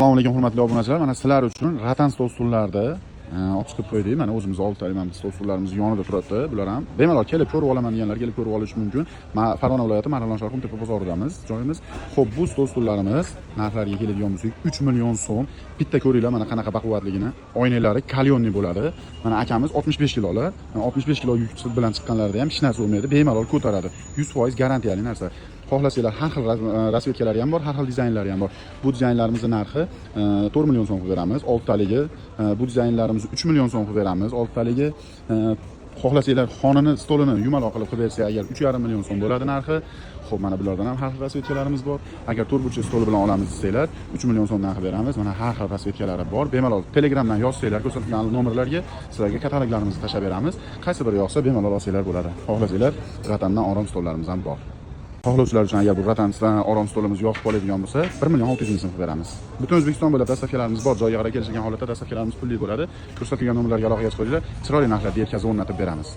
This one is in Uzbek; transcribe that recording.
Assalomu alaykum, hurmatli obunachilar. Mana sizlar uchun ratan stol stullarni olib chiqib qo'ydik. Mana o'zimiz oltitalik mana stol stullarimiz yonida turibdi. Bular ham bemalol kelib ko'rib olaman deganlar kelib ko'rib olishi mumkin. Farg'ona viloyati, Marg'ilon shahri, Qumtepa bozoridamiz joyimiz. Xo'p, bu stol stullarimiz narxlariga keladigan bo'lsak, 3 million so'm. Bitta ko'ringlar, mana qanaqa baquvvatligini. Oynalari каленый bo'ladi. Mana akamiz 65 kilolar. 65 kilo yuk bilan chiqqanlarida ham hech narsa bo'lmaydi. Bemalol ko'taradi. 100% garantiyali narsa. Xohlasanglar, har xil расцветка lari ham bor, har xil dizaynlari ham bor. Bu dizaynlarimizni narxi 4 million so'm qilib beramiz oltitaligi. Bu dizaynlarimizni 3 million so'm qilib beramiz oltitaligi. Xohlasanglar, xonani stolini yumaloq qilib qilib bersak agar, 3,5 million so'm bo'ladi narxi. Xo'p, mana bulardan ham har xil расцветка larimiz bor. Agar to'rtburchak stoli bilan olamiz desanglar, 3 million so'mdan qilib beramiz. Mana har xil расцветка lari bor. Bemalol Telegramdan yozsanglar ko'rsatilgan nomerlarga, sizlarga kataloglarimizni tashlab beramiz. Qaysi biri yoqsa, bemalol olsanglar bo'ladi. Xohlasanglar, ratandan orom stollarimiz ham bor. Xohlovchilar uchun agar bu ratan orom stolimiz yoqib qoladigan bo'lsa, 1 million 600 ming so'm qilib beramiz. Butun O'zbekiston bo'ylab доставка larimiz bor. Joyiga qarab kelishgan holatda доставка larimiz pulli bo'ladi. Ko'rsatilgan nomerlarga aloqaga chiqinglar, chiroyli narxlarda yetkazib o'rnatib beramiz.